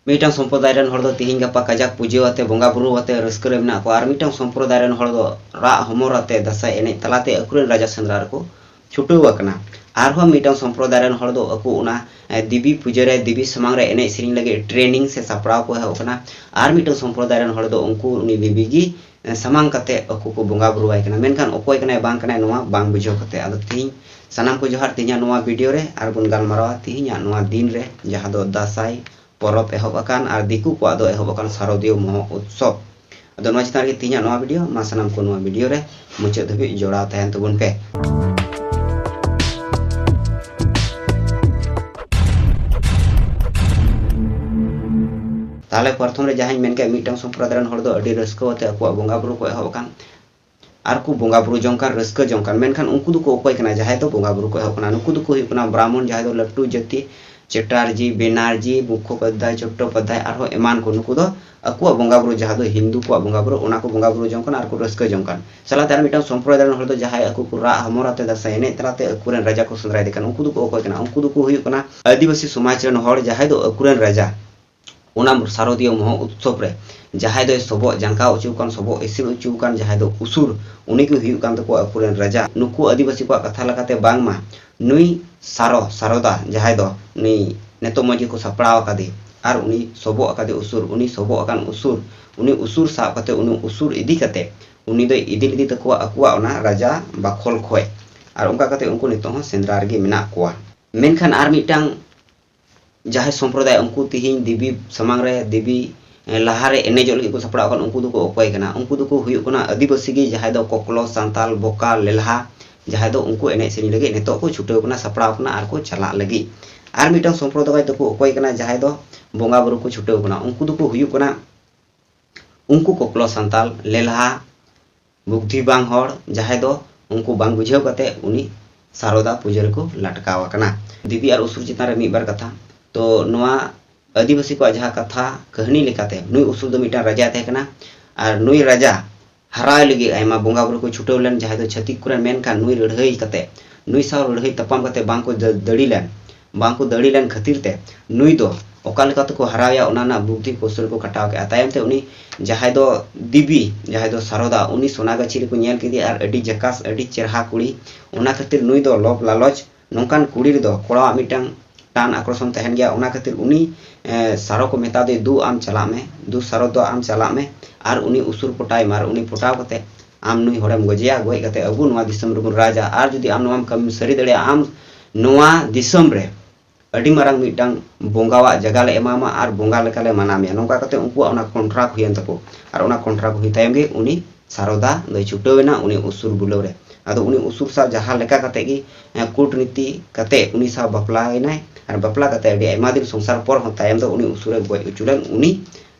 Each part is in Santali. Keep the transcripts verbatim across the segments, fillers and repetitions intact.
ᱢᱤᱫᱴᱟᱝ ᱥᱚᱢᱯᱨᱚᱫᱟᱭ ᱨᱮᱱ ᱦᱚᱲ ᱫᱚ ᱛᱤᱦᱤᱧ ᱜᱟᱯᱟ ᱠᱟᱡᱟᱠ ᱯᱩᱡᱟᱹ ᱟᱛᱮ, ᱵᱚᱸᱜᱟ ᱵᱩᱨᱩ ᱟᱛᱮ ᱨᱟᱹᱥᱠᱟᱹ ᱨᱮ ᱢᱮᱱᱟᱜ ᱠᱚᱣᱟ, ᱟᱨ ᱢᱤᱫᱴᱟᱝ ᱥᱚᱢᱯᱨᱚᱫᱟᱭ ᱨᱮᱱ ᱦᱚᱲ ᱫᱚ ᱨᱟᱜ ᱦᱚᱢᱚᱨ ᱟᱛᱮ ᱫᱟᱸᱥᱟᱭ ᱮᱱᱮᱡ ᱛᱟᱞᱟᱛᱮ ᱟᱠᱚᱨᱮᱱ ᱨᱟᱡᱟ ᱥᱮᱸᱫᱽᱨᱟ ᱨᱮᱠᱚ ᱪᱷᱩᱴᱟᱹᱣ ᱟᱠᱟᱱᱟ᱾ ᱟᱨᱦᱚᱸ ᱢᱤᱫᱴᱟᱝ ᱥᱚᱢᱯᱨᱚᱫᱟᱭ ᱨᱮᱱ ᱦᱚᱲ ᱫᱚ ᱟᱠᱚ ᱚᱱᱟ, ᱮ, ᱫᱮᱵᱤ ᱯᱩᱡᱟᱹ ᱨᱮ ᱫᱮᱵᱤ ᱥᱟᱢᱟᱝ ᱨᱮ ᱮᱱᱮᱡ ᱥᱮᱨᱮᱧ ᱞᱟᱹᱜᱤᱫ training ᱥᱮ ᱥᱟᱯᱲᱟᱣ ᱠᱚ ᱮᱦᱚᱵ ᱟᱠᱟᱱᱟ᱾ ᱟᱨ ᱢᱤᱫᱴᱟᱝ ᱥᱚᱢᱯᱨᱚᱫᱟᱭ ᱨᱮᱱ ᱦᱚᱲ ᱫᱚ ᱩᱱᱠᱩ ᱩᱱᱤ ᱫᱮᱵᱤ ᱜᱮ, ᱮ, ᱥᱟᱢᱟᱝ ᱠᱟᱛᱮ ᱟᱠᱚ ᱠᱚ ᱵᱚᱸᱜᱟ ᱵᱩᱨᱩᱣᱟᱭ ᱠᱟᱱᱟ᱾ ᱢᱮᱱᱠᱷᱟᱱ ᱚᱠᱚᱭ ᱠᱟᱱᱟᱭ ᱵᱟᱝ ᱠᱟᱱᱟᱭ ᱱᱚᱣᱟ ᱵᱟᱝ ᱵᱩᱡᱷᱟᱹᱣ ᱠᱟᱛᱮ᱾ ᱟᱫᱚ ᱛᱤᱦᱤᱧ ᱥᱟᱱᱟᱢ ᱠᱚ ᱡᱚᱦᱟᱨ᱾ ᱛᱤᱦᱤᱧᱟᱜ ᱱᱚᱣᱟ video ᱨᱮ ᱟᱨ ᱵᱚᱱ ᱜᱟᱞᱢᱟᱨᱟᱣᱟ ᱛᱤᱦᱤᱧᱟᱜ ᱱᱚᱣᱟ ᱫᱤᱱ ᱨᱮ, ᱡᱟᱦᱟᱸ ᱫᱚ ᱫᱟᱸᱥᱟᱭ ᱯᱚᱨᱚᱵᱽ ᱮᱦᱚᱵ ᱟᱠᱟᱱ ᱟᱨ ᱫᱤᱠᱩ ᱠᱚᱣᱟᱜ ᱫᱚ ᱮᱦᱚᱵ ᱟᱠᱟᱱ ᱥᱟᱨᱚᱫᱤᱭᱚ ᱢᱚᱦᱚ ᱩᱛᱥᱚᱵ᱾ ᱟᱫᱚ ᱱᱚᱣᱟ ᱪᱮᱛᱟᱱ ᱨᱮᱜᱮ ᱛᱤᱦᱤᱧᱟᱜ ᱱᱚᱣᱟ video, ᱢᱟ ᱥᱟᱱᱟᱢ ᱠᱚ ᱱᱚᱣᱟ video ᱨᱮ ᱢᱩᱪᱟᱹᱫ ᱫᱷᱟᱹᱵᱤᱡ ᱡᱚᱲᱟᱣ ᱛᱟᱦᱮᱱ ᱛᱟᱵᱚᱱ ᱯᱮ᱾ ᱛᱟᱦᱞᱮ ᱯᱨᱚᱛᱷᱚᱢ ᱨᱮ ᱡᱟᱦᱟᱸᱧ ᱢᱮᱱ ᱠᱮᱫ, ᱢᱤᱫᱴᱟᱝ ᱥᱚᱢᱯᱨᱚᱫᱟᱭ ᱨᱮᱱ ᱦᱚᱲ ᱫᱚ ᱟᱹᱰᱤ ᱨᱟᱹᱥᱠᱟᱹ ᱟᱛᱮ ᱟᱠᱚᱣᱟᱜ ᱵᱚᱸᱜᱟ ᱵᱩᱨᱩ ᱠᱚ ᱮᱦᱚᱵ ᱟᱠᱟᱱ, ᱟᱨ ᱠᱚ ᱵᱚᱸᱜᱟ ᱵᱩᱨᱩ ᱡᱚᱝ ᱠᱟᱱ, ᱨᱟᱹᱥᱠᱟᱹ ᱡᱚᱝ ᱠᱟᱱ᱾ ᱢᱮᱱᱠᱷᱟᱱ ᱩᱱᱠᱩ ᱫᱚᱠᱚ ᱚᱠᱚᱭ ᱠᱟᱱᱟ? ᱡᱟᱦᱟᱸᱭ ᱫᱚ ᱵᱚᱸᱜᱟ ᱵᱩᱨᱩ ᱠᱚ ᱮᱦᱚᱵ ᱠᱟᱱᱟ, ᱱᱩᱠᱩ ᱫᱚᱠᱚ ᱦᱩᱭᱩᱜ ᱠᱟᱱᱟ ᱵᱨᱟᱦᱢᱚᱱ, ᱡᱟᱦᱟᱸᱭ ᱫᱚ ᱞᱟᱹᱴᱩ ᱡᱟᱹᱛᱤ, ᱪᱮᱴᱟᱨᱡᱤ, ᱵᱮᱱᱟᱨᱡᱤ, ᱢᱩᱠᱷᱳᱯᱟᱫᱽᱫᱷᱟᱭ, ᱪᱚᱴᱴᱳᱯᱟᱫᱽᱫᱷᱟᱭ, ᱟᱨᱦᱚᱸ ᱮᱢᱟᱱ ᱠᱚ᱾ ᱱᱩᱠᱩ ᱫᱚ ᱟᱠᱚᱣᱟᱜ ᱵᱚᱸᱜᱟ ᱵᱩᱨᱩ, ᱡᱟᱦᱟᱸ ᱫᱚ ᱦᱤᱱᱫᱩ ᱠᱚᱣᱟᱜ ᱵᱚᱸᱜᱟ ᱵᱩᱨᱩ, ᱚᱱᱟ ᱠᱚ ᱵᱚᱸᱜᱟ ᱵᱩᱨᱩ ᱡᱚᱝ ᱠᱟᱱᱟ ᱟᱨ ᱠᱚ ᱨᱟᱹᱥᱠᱟᱹ ᱡᱚᱝ ᱠᱟᱱ᱾ ᱥᱟᱞᱟᱛᱮ ᱟᱨ ᱢᱤᱫᱴᱟᱝ ᱥᱚᱢᱯᱨᱚᱫᱟᱭ ᱨᱮᱱ ᱦᱚᱲ ᱫᱚ ᱡᱟᱦᱟᱸᱭ ᱟᱠᱚ ᱠᱚ ᱨᱟᱜ ᱦᱚᱢᱚᱨ ᱟᱛᱮ ᱫᱟᱸᱥᱟᱭ ᱮᱱᱮᱡ ᱛᱟᱞᱟᱛᱮ ᱟᱠᱚᱨᱮᱱ ᱨᱟᱡᱟ ᱠᱚ ᱥᱮᱸᱫᱽᱨᱟᱭᱮᱫᱮ ᱠᱟᱱ, ᱩᱱᱠᱩ ᱫᱚᱠᱚ ᱚᱠᱚᱭ ᱠᱟᱱᱟ? ᱩᱱᱠᱩ ᱫᱚᱠᱚ ᱦᱩᱭᱩᱜ ᱠᱟᱱᱟ ᱟᱹᱫᱤᱵᱟᱹᱥᱤ ᱥᱚᱢᱟᱡᱽ ᱨᱮᱱ ᱦᱚᱲ, ᱡᱟᱦᱟᱸᱭ ᱫᱚ ᱟᱠᱚᱨᱮᱱ ᱨᱟᱡᱟ ᱚᱱᱟ ᱥᱟᱨᱚᱫᱤᱭᱚ ᱢᱚᱦᱚ ᱩᱛᱥᱚᱵ ᱨᱮ ᱡᱟᱦᱟᱸᱭ ᱫᱚᱭ ᱥᱚᱵᱚᱜ ᱡᱟᱱᱠᱟᱣ ᱦᱚᱪᱚ ᱟᱠᱟᱱ, ᱥᱚᱵᱚᱜ ᱤᱥᱤᱱ ᱦᱚᱪᱚ ᱟᱠᱟᱱ, ᱡᱟᱦᱟᱸᱭ ᱫᱚ ᱩᱥᱩᱨ, ᱩᱱᱤ ᱜᱮ ᱦᱩᱭᱩᱜ ᱠᱟᱱ ᱛᱟᱠᱚᱣᱟ ᱟᱠᱚᱨᱮᱱ ᱨᱟᱡᱟ᱾ ᱱᱩᱠᱩ ᱟᱹᱫᱤᱵᱟᱹᱥᱤ ᱠᱚᱣᱟᱜ ᱠᱟᱛᱷᱟ ᱞᱮᱠᱟᱛᱮ ᱵᱟᱝᱢᱟ ᱱᱩᱭ ᱥᱟᱨᱚ, ᱥᱟᱨᱚᱫᱟ, ᱡᱟᱦᱟᱸᱭ ᱫᱚ ᱱᱩᱭ ᱱᱤᱛᱚᱜ ᱢᱚᱡᱽ ᱜᱮᱠᱚ ᱥᱟᱯᱲᱟᱣ ᱟᱠᱟᱫᱮ, ᱟᱨ ᱩᱱᱤ ᱥᱚᱵᱚᱜ ᱟᱠᱟᱫᱮ ᱩᱥᱩᱨ, ᱩᱱᱤ ᱥᱚᱵᱚᱜ ᱟᱠᱟᱱ ᱩᱥᱩᱨ, ᱩᱱᱤ ᱩᱥᱩᱨ ᱥᱟᱵ ᱠᱟᱛᱮ, ᱩᱱᱤ ᱩᱥᱩᱨ ᱤᱫᱤ ᱠᱟᱛᱮ ᱩᱱᱤ ᱫᱚᱭ ᱤᱫᱤ ᱞᱮᱫᱮ ᱛᱟᱠᱚᱣᱟ ᱟᱠᱚᱣᱟᱜ ᱚᱱᱟ ᱨᱟᱡᱟ ᱵᱟᱠᱷᱚᱞ ᱠᱷᱚᱡ᱾ ᱟᱨ ᱚᱱᱠᱟ ᱠᱟᱛᱮ ᱩᱱᱠᱩ ᱱᱤᱛᱚᱜ ᱦᱚᱸ ᱥᱮᱸᱫᱽᱨᱟ ᱨᱮᱜᱮ ᱢᱮᱱᱟᱜ ᱠᱚᱣᱟ᱾ ᱢᱮᱱᱠᱷᱟᱱ ᱟᱨ ᱢᱤᱫᱴᱟᱝ ᱡᱟᱦᱟᱸᱭ ᱥᱚᱢᱯᱨᱚᱫᱟᱭ, ᱩᱱᱠᱩ ᱛᱤᱦᱤᱧ ᱫᱮᱵᱤ ᱥᱟᱢᱟᱝ ᱨᱮ, ᱫᱮᱵᱤ, ᱮ, ᱞᱟᱦᱟᱨᱮ ᱮᱱᱮᱡᱚᱜ ᱞᱟᱹᱜᱤᱫ ᱠᱚ ᱥᱟᱯᱲᱟᱣ ᱟᱠᱟᱱ, ᱩᱱᱠᱩ ᱫᱚᱠᱚ ᱚᱠᱚᱭ ᱠᱟᱱᱟ? ᱩᱱᱠᱩ ᱫᱚᱠᱚ ᱦᱩᱭᱩᱜ ᱠᱟᱱᱟ ᱟᱹᱫᱤᱵᱟᱹᱥᱤ ᱜᱮ, ᱡᱟᱦᱟᱸᱭ ᱫᱚ ᱠᱚᱠᱞᱚ, ᱥᱟᱱᱛᱟᱞ, ᱵᱚᱠᱟ, ᱞᱮᱞᱦᱟ, ᱡᱟᱦᱟᱸᱭ ᱫᱚ ᱩᱱᱠᱩ ᱮᱱᱮᱡ ᱥᱮᱨᱮᱧ ᱞᱟᱹᱜᱤᱫ ᱱᱤᱛᱚᱜ ᱠᱚ ᱪᱷᱩᱴᱟᱹᱣ ᱠᱟᱱᱟ, ᱥᱟᱯᱲᱟᱣ ᱠᱟᱱᱟ ᱟᱨ ᱠᱚ ᱪᱟᱞᱟᱜ ᱞᱟᱹᱜᱤᱫ᱾ ᱟᱨ ᱢᱤᱫᱴᱟᱝ ᱥᱚᱢᱯᱨᱚᱫᱟᱭ ᱫᱚᱠᱚ ᱚᱠᱚᱭ ᱠᱟᱱᱟ? ᱡᱟᱦᱟᱸᱭ ᱫᱚ ᱵᱚᱸᱜᱟ ᱵᱩᱨᱩ ᱠᱚ ᱪᱷᱩᱴᱟᱹᱣ ᱠᱟᱱᱟ, ᱩᱱᱠᱩ ᱫᱚᱠᱚ ᱦᱩᱭᱩᱜ ᱠᱟᱱᱟ ᱩᱱᱠᱩ ᱠᱚᱠᱞᱚ ᱥᱟᱱᱛᱟᱞ, ᱞᱮᱞᱦᱟ, ᱵᱩᱫᱽᱫᱷᱤ ᱵᱟᱝ ᱦᱚᱲ, ᱡᱟᱦᱟᱸᱭ ᱫᱚ ᱩᱱᱠᱩ ᱵᱟᱝ ᱵᱩᱡᱷᱟᱹᱣ ᱠᱟᱛᱮ ᱩᱱᱤ ᱥᱟᱨᱚᱫᱟ ᱯᱩᱡᱟᱹ ᱨᱮᱠᱚ ᱞᱟᱴᱠᱟᱣ ᱟᱠᱟᱱᱟ᱾ ᱫᱮᱵᱤ ᱟᱨ ᱚᱥᱩᱨ ᱪᱮᱛᱟᱱ ᱨᱮ ᱢᱤᱫ ᱵᱟᱨ ᱠᱟᱛᱷᱟ᱾ ᱛᱚ, ᱱᱚᱣᱟ ᱟᱹᱫᱤᱵᱟᱹᱥᱤ ᱠᱚᱣᱟᱜ ᱡᱟᱦᱟᱸ ᱠᱟᱛᱷᱟ ᱠᱟᱹᱦᱱᱤ ᱞᱮᱠᱟᱛᱮ, ᱱᱩᱭ ᱚᱥᱩᱨ ᱫᱚ ᱢᱤᱫᱴᱟᱝ ᱨᱟᱡᱟᱭ ᱛᱟᱦᱮᱸ ᱠᱟᱱᱟ, ᱟᱨ ᱱᱩᱭ ᱨᱟᱡᱟ ᱦᱟᱨᱟᱭ ᱞᱟᱹᱜᱤᱫ ᱟᱭᱢᱟ ᱵᱚᱸᱜᱟ ᱵᱩᱨᱩ ᱠᱚ ᱪᱷᱩᱴᱟᱹᱣ ᱞᱮᱱ, ᱡᱟᱦᱟᱸᱭ ᱫᱚ ᱪᱷᱟᱹᱛᱤᱠ ᱠᱚᱨᱮᱱ, ᱢᱮᱱᱠᱷᱟᱱ ᱱᱩᱭ ᱞᱟᱹᱲᱦᱟᱹᱭ ᱠᱟᱛᱮ, ᱱᱩᱭ ᱥᱟᱶ ᱞᱟᱹᱲᱦᱟᱹᱭ ᱛᱟᱯᱟᱢ ᱠᱟᱛᱮ ᱵᱟᱝ ᱠᱚ ᱫᱟᱹ-, ᱫᱟᱲᱮ ᱞᱮᱱ, ᱵᱟᱝ ᱠᱚ ᱫᱟᱲᱮ ᱞᱮᱱ ᱠᱷᱟᱹᱛᱤᱨ ᱛᱮ ᱱᱩᱭ ᱫᱚ ᱚᱠᱟ ᱞᱮᱠᱟ ᱛᱮᱠᱚ ᱦᱟᱨᱟᱣᱮᱭᱟ, ᱚᱱᱟ ᱨᱮᱱᱟᱜ ᱵᱩᱫᱽᱫᱷᱤ ᱠᱳᱥᱚᱞ ᱠᱚ ᱠᱷᱟᱴᱟᱣ ᱠᱮᱫᱼᱟ᱾ ᱛᱟᱭᱚᱢ ᱛᱮ ᱩᱱᱤ ᱡᱟᱦᱟᱸᱭ ᱫᱚ ᱫᱮᱵᱤ, ᱡᱟᱦᱟᱸᱭ ᱫᱚ ᱥᱟᱨᱚᱫᱟ, ᱩᱱᱤ ᱥᱚᱱᱟᱜᱟᱪᱷᱤ ᱨᱮᱠᱚ ᱧᱮᱞ ᱠᱮᱫᱮᱭᱟ ᱟᱨ ᱟᱹᱰᱤ ᱡᱟᱠᱟᱥ, ᱟᱹᱰᱤ ᱪᱮᱨᱦᱟ ᱠᱩᱲᱤ, ᱚᱱᱟ ᱠᱷᱟᱹᱛᱤᱨ ᱱᱩᱭ ᱫᱚ ᱞᱚᱵᱷ ᱞᱟᱞᱚᱪ, ᱱᱚᱝᱠᱟᱱ ᱠᱩᱲᱤ ᱨᱮᱫᱚ ᱠᱚᱲᱟᱣᱟᱜ ᱢᱤᱫᱴᱟᱝ ᱴᱟᱱ ᱟᱠᱚᱨᱥᱚᱱ ᱛᱟᱦᱮᱱ ᱜᱮᱭᱟ᱾ ᱚᱱᱟ ᱠᱷᱟᱹᱛᱤᱨ ᱩᱱᱤ ᱮ, ᱥᱟᱨᱚ ᱠᱚ ᱢᱮᱛᱟ ᱫᱮ, "ᱫᱩ ᱟᱢ ᱪᱟᱞᱟᱜ ᱢᱮ, ᱫᱩ ᱥᱟᱨᱚ ᱫᱚ ᱟᱢ ᱪᱟᱞᱟᱜ ᱢᱮ ᱟᱨ ᱩᱱᱤ ᱩᱥᱩᱨ ᱯᱚᱴᱟᱭ ᱢᱮ ᱟᱨ ᱩᱱᱤ ᱯᱚᱴᱟᱣ ᱠᱟᱛᱮ ᱟᱢ ᱱᱩᱭ ᱦᱚᱲᱮᱢ ᱜᱚᱡᱮᱭᱟ, ᱜᱚᱡ ᱠᱟᱛᱮ ᱟᱵᱚ ᱱᱚᱣᱟ ᱫᱤᱥᱚᱢ ᱨᱮᱵᱚᱱ ᱨᱟᱡᱟ᱾ ᱟᱨ ᱡᱩᱫᱤ ᱟᱢ ᱱᱚᱣᱟᱢ ᱠᱟᱹᱢᱤ ᱥᱟᱹᱨᱤ ᱫᱟᱲᱮᱭᱟᱜᱼᱟ, ᱟᱢ ᱱᱚᱣᱟ ᱫᱤᱥᱚᱢ ᱨᱮ ᱟᱹᱰᱤ ᱢᱟᱨᱟᱝ ᱢᱤᱫᱴᱟᱝ ᱵᱚᱸᱜᱟᱣᱟᱜ ᱡᱟᱭᱜᱟ ᱞᱮ ᱮᱢᱟᱢᱟ ᱟᱨ ᱵᱚᱸᱜᱟ ᱞᱮᱠᱟ ᱞᱮ ᱢᱟᱱᱟᱣ ᱢᱮᱭᱟ᱾" ᱱᱚᱝᱠᱟ ᱠᱟᱛᱮ ᱩᱱᱠᱩᱣᱟᱜ ᱚᱱᱟ ᱠᱚᱱᱴᱨᱟᱠᱴ ᱦᱩᱭᱮᱱ ᱛᱟᱠᱚ᱾ ᱟᱨ ᱚᱱᱟ ᱠᱚᱱᱴᱨᱟᱠᱴ ᱦᱩᱭ ᱛᱟᱭᱚᱢ ᱜᱮ ᱩᱱᱤ ᱥᱟᱨᱚᱫᱟ ᱫᱚᱭ ᱪᱷᱩᱴᱟᱹᱣ ᱮᱱᱟ ᱩᱱᱤ ᱩᱥᱩᱨ ᱵᱩᱞᱟᱹᱣ ᱨᱮ᱾ ᱟᱫᱚ ᱩᱱᱤ ᱩᱥᱩᱨ ᱥᱟᱶ ᱡᱟᱦᱟᱸ ᱞᱮᱠᱟ ᱠᱟᱛᱮ ᱜᱮ, ᱮ, ᱠᱩᱴᱱᱤᱛᱤ ᱠᱟᱛᱮ ᱩᱱᱤ ᱥᱟᱶ ᱵᱟᱯᱞᱟᱭᱮᱱᱟᱭ᱾ ᱟᱨ ᱵᱟᱯᱞᱟ ᱠᱟᱛᱮ ᱟᱹᱰᱤ ᱟᱭᱢᱟ ᱫᱤᱱ ᱥᱚᱝᱥᱟᱨ ᱯᱚᱨ ᱦᱚᱸ ᱛᱟᱭᱚᱢ ᱫᱚ ᱩᱱᱤ ᱩᱥᱩᱨᱮ ᱜᱚᱡ ᱦᱚᱪᱚ ᱞᱮᱱ ᱩᱱᱤ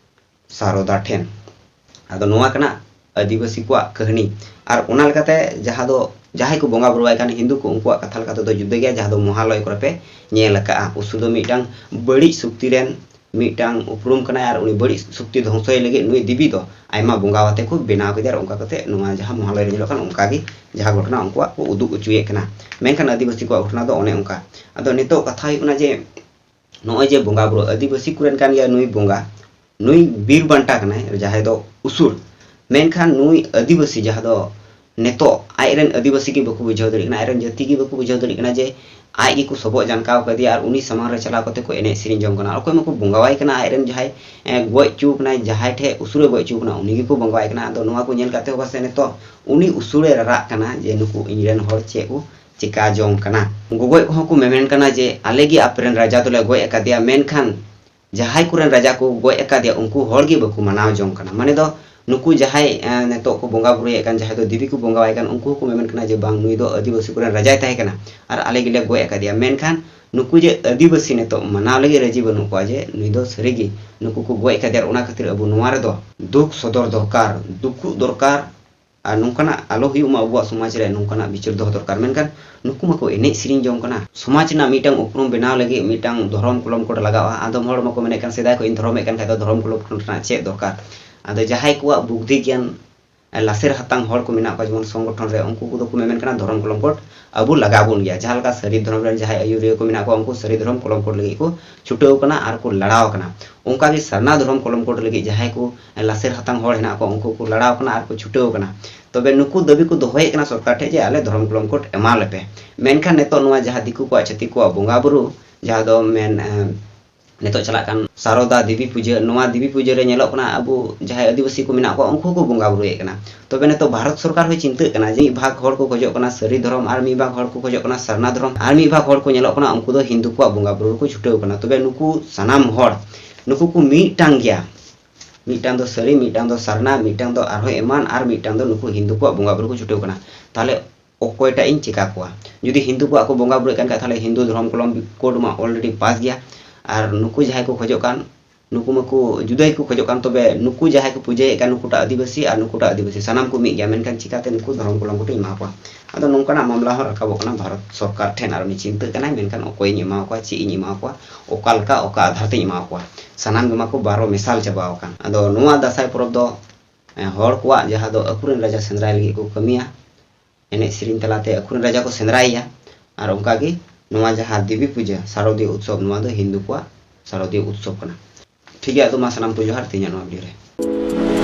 ᱥᱟᱨᱚᱫᱟ ᱴᱷᱮᱱ᱾ ᱟᱫᱚ ᱱᱚᱣᱟ ᱠᱟᱱᱟ ᱟᱹᱫᱤᱵᱟᱹᱥᱤ ᱠᱚᱣᱟᱜ ᱠᱟᱹᱦᱱᱤ᱾ ᱟᱨ ᱚᱱᱟ ᱞᱮᱠᱟᱛᱮ ᱡᱟᱦᱟᱸ ᱫᱚ ᱡᱟᱦᱟᱸᱭ ᱠᱚ ᱵᱚᱸᱜᱟ ᱵᱩᱨᱩᱣᱟᱭ ᱠᱟᱱ ᱦᱤᱱᱫᱩ ᱠᱚ, ᱩᱱᱠᱩᱣᱟᱜ ᱠᱟᱛᱷᱟ ᱞᱮᱠᱟ ᱛᱮᱫᱚ ᱡᱩᱫᱟᱹ ᱜᱮᱭᱟ, ᱡᱟᱦᱟᱸ ᱫᱚ ᱢᱚᱦᱟᱞᱚᱭ ᱠᱚᱨᱮ ᱯᱮ ᱧᱮᱞ ᱟᱠᱟᱜᱼᱟ᱾ ᱩᱥᱩᱨ ᱫᱚ ᱢᱤᱫᱴᱟᱝ ᱵᱟᱹᱲᱤᱡ ᱥᱚᱠᱛᱤ ᱨᱮᱱ ᱢᱤᱫᱴᱟᱝ ᱩᱯᱨᱩᱢ ᱠᱟᱱᱟᱭ᱾ ᱟᱨ ᱩᱱᱤ ᱵᱟᱹᱲᱤᱡ ᱥᱚᱠᱛᱤ ᱫᱷᱚᱝᱥᱚᱭ ᱞᱟᱹᱜᱤᱫ ᱱᱩᱭ ᱫᱮᱵᱤ ᱫᱚ ᱟᱭᱢᱟ ᱵᱚᱸᱜᱟ ᱟᱛᱮ ᱠᱚ ᱵᱮᱱᱟᱣ ᱠᱮᱫᱮᱭᱟ᱾ ᱟᱨ ᱚᱱᱠᱟ ᱠᱟᱛᱮ ᱱᱚᱣᱟ ᱡᱟᱦᱟᱸ ᱢᱚᱦᱟᱞᱚᱭ ᱨᱮ ᱧᱮᱞᱚᱜ ᱠᱟᱱᱟ, ᱚᱱᱠᱟ ᱜᱮ ᱡᱟᱦᱟᱸ ᱜᱷᱚᱴᱚᱱᱟ ᱩᱱᱠᱩᱣᱟᱜ ᱠᱚ ᱩᱫᱩᱜ ᱦᱚᱪᱚᱭᱮᱫ ᱠᱟᱱᱟ᱾ ᱢᱮᱱᱠᱷᱟᱱ ᱟᱹᱫᱤᱵᱟᱹᱥᱤ ᱠᱚᱣᱟᱜ ᱜᱷᱚᱴᱚᱱᱟ ᱫᱚ ᱚᱱᱮ ᱚᱱᱠᱟ᱾ ᱟᱫᱚ ᱱᱤᱛᱚᱜ ᱠᱟᱛᱷᱟ ᱦᱩᱭᱩᱜ ᱠᱟᱱᱟ ᱡᱮ ᱱᱚᱜᱼᱚᱭ ᱡᱮ ᱵᱚᱸᱜᱟ ᱵᱩᱨᱩ, ᱟᱹᱫᱤᱵᱟᱹᱥᱤ ᱠᱚᱨᱮᱱ ᱠᱟᱱ ᱜᱮᱭᱟ ᱱᱩᱭ ᱵᱚᱸᱜᱟ, ᱱᱩᱭ ᱵᱤᱨ ᱵᱟᱱᱴᱟ ᱠᱟᱱᱟᱭ, ᱡᱟᱦᱟᱸᱭ ᱫᱚ ᱩᱥᱩᱨ᱾ ᱢᱮᱱᱠᱷᱟᱱ ᱱᱩᱭ ᱟᱹᱫᱤᱵᱟᱹᱥᱤ, ᱡᱟᱦᱟᱸ ᱫᱚ ᱱᱤᱛᱚᱜ ᱟᱡᱨᱮᱱ ᱟᱹᱫᱤᱵᱟᱹᱥᱤ ᱜᱮ ᱵᱟᱠᱚ ᱵᱩᱡᱷᱟᱹᱣ ᱫᱟᱲᱮᱭᱟᱜ ᱠᱟᱱᱟ, ᱟᱡᱨᱮᱱ ᱡᱟᱹᱛᱤ ᱜᱮ ᱵᱟᱠᱚ ᱵᱩᱡᱷᱟᱹᱣ ᱫᱟᱲᱮᱭᱟᱜ ᱠᱟᱱᱟ ᱡᱮ ᱟᱡ ᱜᱮᱠᱚ ᱥᱚᱵᱚᱜ ᱡᱟᱱᱠᱟᱣ ᱠᱟᱫᱮᱭᱟ ᱟᱨ ᱩᱱᱤ ᱥᱟᱢᱟᱝ ᱨᱮ ᱪᱟᱞᱟᱣ ᱠᱟᱛᱮ ᱠᱚ ᱮᱱᱮᱡ ᱥᱮᱨᱮᱧ ᱡᱚᱝ ᱠᱟᱱᱟ᱾ ᱚᱠᱚᱭ ᱢᱟᱠᱚ ᱵᱚᱸᱜᱟᱣᱟᱭ ᱠᱟᱱᱟ, ᱟᱡᱨᱮᱱ ᱡᱟᱦᱟᱸᱭ, ᱮ, ᱜᱚᱡ ᱦᱚᱪᱚ ᱠᱟᱱᱟᱭ, ᱡᱟᱦᱟᱸᱭ ᱴᱷᱮᱡ ᱩᱥᱩᱨᱮ ᱜᱚᱡ ᱦᱚᱪᱚ ᱠᱟᱱᱟ, ᱩᱱᱤ ᱜᱮᱠᱚ ᱵᱚᱸᱜᱟᱣᱟᱭ ᱠᱟᱱᱟ᱾ ᱟᱫᱚ ᱱᱚᱣᱟ ᱠᱚ ᱧᱮᱞ ᱠᱟᱛᱮ ᱦᱚᱸ ᱯᱟᱥᱮᱡ ᱱᱤᱛᱚᱜ ᱩᱱᱤ ᱩᱥᱩᱨᱮ ᱨᱟᱨᱟᱜ ᱠᱟᱱᱟ ᱡᱮ ᱱᱩᱠᱩ ᱤᱧᱨᱮᱱ ᱦᱚᱲ ᱪᱮᱫ ᱠᱚ ᱪᱤᱠᱟ ᱡᱚᱝ ᱠᱟᱱᱟ᱾ ᱜᱚᱜᱚᱡ ᱠᱚᱦᱚᱸ ᱠᱚ ᱢᱮᱢᱮᱱ ᱠᱟᱱᱟ ᱡᱮ ᱟᱞᱮ ᱜᱮ ᱟᱯᱮᱨᱮᱱ ᱨᱟᱡᱟ ᱫᱚᱞᱮ ᱜᱚᱡ ᱟᱠᱟᱫᱮᱭᱟ, ᱢᱮᱱᱠᱷᱟᱱ ᱡᱟᱦᱟᱸᱭ ᱠᱚᱨᱮᱱ ᱨᱟᱡᱟ ᱠᱚ ᱜᱚᱡ ᱟᱠᱟᱫᱮᱭᱟ ᱩᱱᱠᱩ ᱦᱚᱲ ᱜᱮ ᱵᱟᱠᱚ ᱢᱟᱱᱟᱣ ᱡᱚᱝ ᱠᱟᱱᱟ᱾ ᱢᱟᱱᱮ ᱫᱚ ᱱᱩᱠᱩ ᱡᱟᱦᱟᱸᱭ, ᱮ, ᱱᱤᱛᱚᱜ ᱠᱚ ᱵᱚᱸᱜᱟ ᱵᱩᱨᱩᱭᱮᱫ ᱠᱟᱱ, ᱡᱟᱦᱟᱸᱭ ᱫᱚ ᱫᱮᱵᱤ ᱠᱚ ᱵᱚᱸᱜᱟᱣᱟᱭ ᱠᱟᱱ, ᱩᱱᱠᱩ ᱦᱚᱸᱠᱚ ᱢᱮᱢᱮᱱ ᱠᱟᱱᱟ ᱡᱮ ᱵᱟᱝ, ᱱᱩᱭ ᱫᱚ ᱟᱹᱫᱤᱵᱟᱹᱥᱤ ᱠᱚᱨᱮᱱ ᱨᱟᱡᱟᱭ ᱛᱟᱦᱮᱸ ᱠᱟᱱᱟ ᱟᱨ ᱟᱞᱮ ᱜᱮᱞᱮ ᱜᱚᱡ ᱟᱠᱟᱫᱮᱭᱟ᱾ ᱢᱮᱱᱠᱷᱟᱱ ᱱᱩᱠᱩ ᱡᱮ ᱟᱹᱫᱤᱵᱟᱹᱥᱤ ᱱᱤᱛᱚᱜ ᱢᱟᱱᱟᱣ ᱞᱟᱹᱜᱤᱫ ᱨᱟᱹᱡᱤ ᱵᱟᱹᱱᱩᱜ ᱠᱚᱣᱟ ᱡᱮ ᱱᱩᱭ ᱫᱚ ᱥᱟᱹᱨᱤᱜᱮ ᱱᱩᱠᱩ ᱠᱚ ᱜᱚᱡ ᱟᱠᱟᱫᱮᱭᱟ, ᱟᱨ ᱚᱱᱟ ᱠᱷᱟᱹᱛᱤᱨ ᱟᱵᱚ ᱱᱚᱣᱟ ᱨᱮᱫᱚ ᱫᱩᱠ ᱥᱚᱫᱚᱨ ᱫᱚᱨᱠᱟᱨ, ᱫᱩᱠᱩᱜ ᱫᱚᱨᱠᱟᱨ᱾ ᱟᱨ ᱱᱚᱝᱠᱟᱱᱟᱜ ᱟᱞᱚ ᱦᱩᱭᱩᱜ ᱢᱟ ᱟᱵᱚᱣᱟᱜ ᱥᱚᱢᱟᱡᱽ ᱨᱮ, ᱱᱚᱝᱠᱟᱱᱟᱜ ᱵᱤᱪᱟᱹᱨ ᱫᱚᱦᱚ ᱫᱚᱨᱠᱟᱨ᱾ ᱢᱮᱱᱠᱷᱟᱱ ᱱᱩᱠᱩ ᱢᱟᱠᱚ ᱮᱱᱮᱡ ᱥᱮᱨᱮᱧ ᱡᱚᱝ ᱠᱟᱱᱟ᱾ ᱥᱚᱢᱟᱡᱽ ᱨᱮᱱᱟᱜ ᱢᱤᱫᱴᱟᱝ ᱩᱯᱨᱩᱢ ᱵᱮᱱᱟᱣ ᱞᱟᱹᱜᱤᱫ ᱢᱤᱫᱴᱟᱝ ᱫᱷᱚᱨᱚᱢ ᱠᱚᱞᱚᱢ ᱠᱳᱰ ᱞᱟᱜᱟᱜᱼᱟ᱾ ᱟᱫᱚᱢ ᱦᱚᱲ ᱢᱟᱠᱚ ᱢᱮᱱᱮᱫ ᱠᱟᱱ, ᱥᱮᱫᱟᱭ ᱠᱷᱚᱱ ᱤᱧ ᱫᱷᱚᱨᱚᱢᱮᱫ ᱠᱟᱱ ᱠᱷᱟᱡ ᱫᱚ ᱫᱷᱚᱨᱚᱢ ᱠᱚᱞᱚᱢ ᱠᱳᱰ ᱨᱮᱱᱟᱜ ᱪᱮᱫ ᱫᱚᱨᱠᱟᱨ? ᱟᱫᱚ ᱡᱟᱦᱟᱸᱭ ᱠᱚᱣᱟᱜ ᱵᱩᱫᱽᱫᱷᱤ ᱜᱮᱭᱟᱱ ᱞᱟᱥᱮᱨ ᱦᱟᱛᱟᱝ ᱦᱚᱲ ᱠᱚ ᱢᱮᱱᱟᱜ ᱠᱚᱣᱟ, ᱡᱮᱢᱚᱱ ᱥᱚᱝᱜᱚᱴᱷᱚᱱ ᱨᱮ, ᱩᱱᱠᱩ ᱠᱚᱫᱚ ᱠᱚ ᱢᱮᱢᱮᱱ ᱠᱟᱱᱟ ᱫᱷᱚᱨᱚᱢ ᱠᱚᱞᱚᱢ ᱠᱳᱰ ᱟᱵᱚ ᱞᱟᱜᱟᱣ ᱵᱚᱱ ᱜᱮᱭᱟ᱾ ᱡᱟᱦᱟᱸ ᱞᱮᱠᱟ ᱥᱟᱹᱨᱤ ᱫᱷᱚᱨᱚᱢ ᱨᱮᱱ ᱡᱟᱦᱟᱸᱭ ᱟᱹᱭᱩᱨᱤᱭᱟᱹ ᱠᱚ ᱢᱮᱱᱟᱜ ᱠᱚᱣᱟ, ᱩᱱᱠᱩ ᱥᱟᱹᱨᱤ ᱫᱷᱚᱨᱚᱢ ᱠᱚᱞᱚᱢ ᱠᱳᱰ ᱞᱟᱹᱜᱤᱫ ᱠᱚ ᱪᱷᱩᱴᱟᱹᱣ ᱠᱟᱱᱟ ᱟᱨ ᱠᱚ ᱞᱟᱲᱟᱣ ᱠᱟᱱᱟ᱾ ᱚᱱᱠᱟᱜᱮ ᱥᱟᱨᱱᱟ ᱫᱷᱚᱨᱚᱢ ᱠᱚᱞᱚᱢ ᱠᱳᱰ ᱞᱟᱹᱜᱤᱫ ᱡᱟᱦᱟᱸᱭ ᱠᱚ ᱞᱟᱥᱮᱨ ᱦᱟᱛᱟᱝ ᱦᱚᱲ ᱦᱮᱱᱟᱜ ᱠᱚᱣᱟ, ᱩᱱᱠᱩ ᱠᱚ ᱞᱟᱲᱟᱣ ᱠᱟᱱᱟ ᱟᱨ ᱠᱚ ᱪᱷᱩᱴᱟᱹᱣ ᱠᱟᱱᱟ᱾ ᱛᱚᱵᱮ ᱱᱩᱠᱩ ᱫᱟᱹᱵᱤ ᱠᱚ ᱫᱚᱦᱚᱭᱮᱫ ᱠᱟᱱᱟ ᱥᱚᱨᱠᱟᱨ ᱴᱷᱮᱱ ᱡᱮ ᱟᱞᱮ ᱫᱷᱚᱨᱚᱢ ᱠᱚᱞᱚᱢ ᱠᱳᱰ ᱮᱢᱟ ᱞᱮᱯᱮ᱾ ᱢᱮᱱᱠᱷᱟᱱ ᱱᱤᱛᱚᱜ ᱱᱚᱣᱟ ᱡᱟᱦᱟᱸ ᱫᱤᱠᱩ ᱠᱚᱣᱟᱜ, ᱪᱷᱟᱹᱛᱤᱠ ᱠᱚᱣᱟᱜ ᱵᱚᱸᱜᱟ ᱵᱩᱨᱩ, ᱡᱟᱦᱟᱸ ᱫᱚ ᱢᱮᱱ, ᱮ, ᱱᱤᱛᱚᱜ ᱪᱟᱞᱟᱜ ᱠᱟᱱ ᱥᱟᱨᱚᱫᱟ ᱫᱮᱵᱤ ᱯᱩᱡᱟᱹ, ᱱᱚᱣᱟ ᱫᱮᱵᱤ ᱯᱩᱡᱟᱹ ᱨᱮ ᱧᱮᱞᱚᱜ ᱠᱟᱱᱟ ᱟᱵᱚ ᱡᱟᱦᱟᱸᱭ ᱟᱹᱫᱤᱵᱟᱹᱥᱤ ᱠᱚ ᱢᱮᱱᱟᱜ ᱠᱚᱣᱟ, ᱩᱱᱠᱩ ᱠᱚ ᱵᱚᱸᱜᱟ ᱵᱩᱨᱩᱭᱮᱫ ᱠᱟᱱᱟ᱾ ᱛᱚᱵᱮ ᱱᱤᱛᱚᱜ ᱵᱷᱟᱨᱚᱛ ᱥᱚᱨᱠᱟᱨ ᱦᱚᱸᱭ ᱪᱤᱱᱛᱟᱹᱜ ᱠᱟᱱᱟ ᱡᱮ ᱢᱤᱫ ᱵᱷᱟᱜᱽ ᱦᱚᱲ ᱠᱚ ᱠᱷᱚᱡᱚᱜ ᱠᱟᱱᱟ ᱥᱟᱹᱨᱤ ᱫᱷᱚᱨᱚᱢ, ᱟᱨ ᱢᱤᱫ ᱵᱷᱟᱜᱽ ᱦᱚᱲ ᱠᱚ ᱠᱷᱚᱡᱚᱜ ᱠᱟᱱᱟ ᱥᱟᱨᱱᱟ ᱫᱷᱚᱨᱚᱢ, ᱟᱨ ᱢᱤᱫ ᱵᱷᱟᱜᱽ ᱦᱚᱲ ᱠᱚ ᱧᱮᱞᱚᱜ ᱠᱟᱱᱟ ᱩᱱᱠᱩ ᱫᱚ ᱦᱤᱱᱫᱩ ᱠᱚᱣᱟᱜ ᱵᱚᱸᱜᱟ ᱵᱩᱨᱩ ᱨᱮᱠᱚ ᱪᱷᱩᱴᱟᱹᱣ ᱠᱟᱱᱟ᱾ ᱛᱚᱵᱮ ᱱᱩᱠᱩ ᱥᱟᱱᱟᱢ ᱦᱚᱲ, ᱱᱩᱠᱩ ᱠᱚ ᱢᱤᱫᱴᱟᱝ ᱜᱮᱭᱟ᱾ ᱢᱤᱫᱴᱟᱝ ᱫᱚ ᱥᱟᱹᱨᱤ, ᱢᱤᱫᱴᱟᱝ ᱫᱚ ᱥᱟᱨᱱᱟ, ᱢᱤᱫᱴᱟᱝ ᱫᱚ ᱟᱨᱦᱚᱸ ᱮᱢᱟᱱ, ᱟᱨ ᱢᱤᱫᱴᱟᱝ ᱫᱚ ᱱᱩᱠᱩ ᱦᱤᱱᱫᱩ ᱠᱚᱣᱟᱜ ᱵᱚᱸᱜᱟ ᱵᱩᱨᱩ ᱠᱚ ᱪᱷᱩᱴᱟᱹᱣ ᱠᱟᱱᱟ᱾ ᱛᱟᱦᱞᱮ ᱚᱠᱚᱭᱴᱟᱜ ᱤᱧ ᱪᱮᱠᱟ ᱠᱚᱣᱟ? ᱡᱩᱫᱤ ᱦᱤᱱᱫᱩ ᱠᱚᱣᱟᱜ ᱠᱚ ᱵᱚᱸᱜᱟ ᱵᱩᱨᱩᱭᱮᱫ ᱠᱟᱱ ᱠᱷᱟᱡ, ᱛᱟᱦᱞᱮ ᱦᱤᱱᱫᱩ ᱫᱷᱚᱨᱚᱢ ᱠᱚᱞᱚᱢ ᱠᱳᱰ ᱢᱟ already ᱯᱟᱥ ᱜᱮᱭᱟ᱾ ᱟᱨ ᱱᱩᱠᱩ ᱡᱟᱦᱟᱸᱭ ᱠᱚ ᱠᱷᱚᱡᱚᱜ ᱠᱟᱱ, ᱱᱩᱠᱩ ᱢᱟᱠᱚ ᱡᱩᱫᱟᱹ ᱜᱮᱠᱚ ᱠᱷᱚᱡᱚᱜ ᱠᱟᱱ, ᱛᱚᱵᱮ ᱱᱩᱠᱩ ᱡᱟᱦᱟᱸᱭ ᱠᱚ ᱯᱩᱡᱟᱹᱭᱮᱫ ᱠᱟᱱ, ᱱᱩᱠᱩᱴᱟᱜ ᱟᱹᱫᱤᱵᱟᱹᱥᱤ ᱟᱨ ᱱᱩᱠᱩᱴᱟᱜ ᱟᱹᱫᱤᱵᱟᱹᱥᱤ, ᱥᱟᱱᱟᱢ ᱠᱚ ᱢᱤᱫ ᱜᱮᱭᱟ, ᱢᱮᱱᱠᱷᱟᱱ ᱪᱤᱠᱟᱛᱮ ᱱᱩᱠᱩ ᱫᱷᱚᱨᱚᱢ ᱠᱚᱞᱚᱢ ᱠᱳᱰ ᱤᱧ ᱮᱢᱟ ᱠᱚᱣᱟ? ᱟᱫᱚ ᱱᱚᱝᱠᱟᱱᱟᱜ ᱢᱟᱢᱞᱟ ᱦᱚᱸ ᱨᱟᱠᱟᱵᱚᱜ ᱠᱟᱱᱟ ᱵᱷᱟᱨᱚᱛ ᱥᱚᱨᱠᱟᱨ ᱴᱷᱮᱱ, ᱟᱨ ᱩᱱᱤ ᱪᱤᱱᱛᱟᱹᱜ ᱠᱟᱱᱟᱭ, ᱢᱮᱱᱠᱷᱟᱱ ᱚᱠᱚᱭᱤᱧ ᱮᱢᱟ ᱠᱚᱣᱟ, ᱪᱮᱫ ᱤᱧ ᱮᱢᱟ ᱠᱚᱣᱟ, ᱚᱠᱟ ᱞᱮᱠᱟ, ᱚᱠᱟ ᱟᱫᱷᱟᱨ ᱛᱮᱧ ᱮᱢᱟ ᱠᱚᱣᱟ? ᱥᱟᱱᱟᱢ ᱜᱮᱢᱟ ᱠᱚ ᱵᱟᱨᱚ ᱢᱮᱥᱟᱞ ᱪᱟᱵᱟᱣ ᱟᱠᱟᱱ᱾ ᱟᱫᱚ ᱱᱚᱣᱟ ᱫᱟᱸᱥᱟᱭ ᱯᱚᱨᱚᱵᱽ ᱫᱚ, ᱮ, ᱦᱚᱲ ᱠᱚᱣᱟᱜ ᱡᱟᱦᱟᱸ ᱫᱚ ᱟᱹᱠᱷᱩᱨᱟᱹᱱ ᱨᱟᱡᱟ ᱥᱮᱸᱫᱽᱨᱟᱭ ᱞᱟᱹᱜᱤᱫ ᱠᱚ ᱠᱟᱹᱢᱤᱭᱟ, ᱮᱱᱮᱡ ᱥᱮᱨᱮᱧ ᱛᱟᱞᱟᱛᱮ ᱟᱹᱠᱷᱩᱨᱟᱹᱱ ᱨᱟᱡᱟ ᱠᱚ ᱥᱮᱸᱫᱽᱨᱟᱭᱮᱭᱟ, ᱟᱨ ᱚᱱᱠᱟᱜᱮ ᱱᱚᱣᱟ ᱡᱟᱦᱟᱸ ᱫᱮᱵᱤ ᱯᱩᱡᱟᱹ ᱥᱟᱨᱚᱫᱤᱭᱟᱹ ᱩᱛᱥᱚᱵᱽ, ᱱᱚᱣᱟ ᱫᱚ ᱦᱤᱱᱫᱩ ᱠᱚᱣᱟᱜ ᱥᱟᱨᱚᱫᱤᱭᱟᱹ ᱩᱛᱥᱚᱵᱽ ᱠᱟᱱᱟ᱾ ᱴᱷᱤᱠ ᱜᱮᱭᱟ, ᱟᱫᱚ ᱢᱟ ᱥᱟᱱᱟᱢ ᱠᱚ ᱡᱚᱦᱟᱨ ᱛᱮᱦᱮᱧᱟᱜ ᱱᱚᱣᱟ ᱵᱷᱤᱰᱤᱭᱳ ᱨᱮ᱾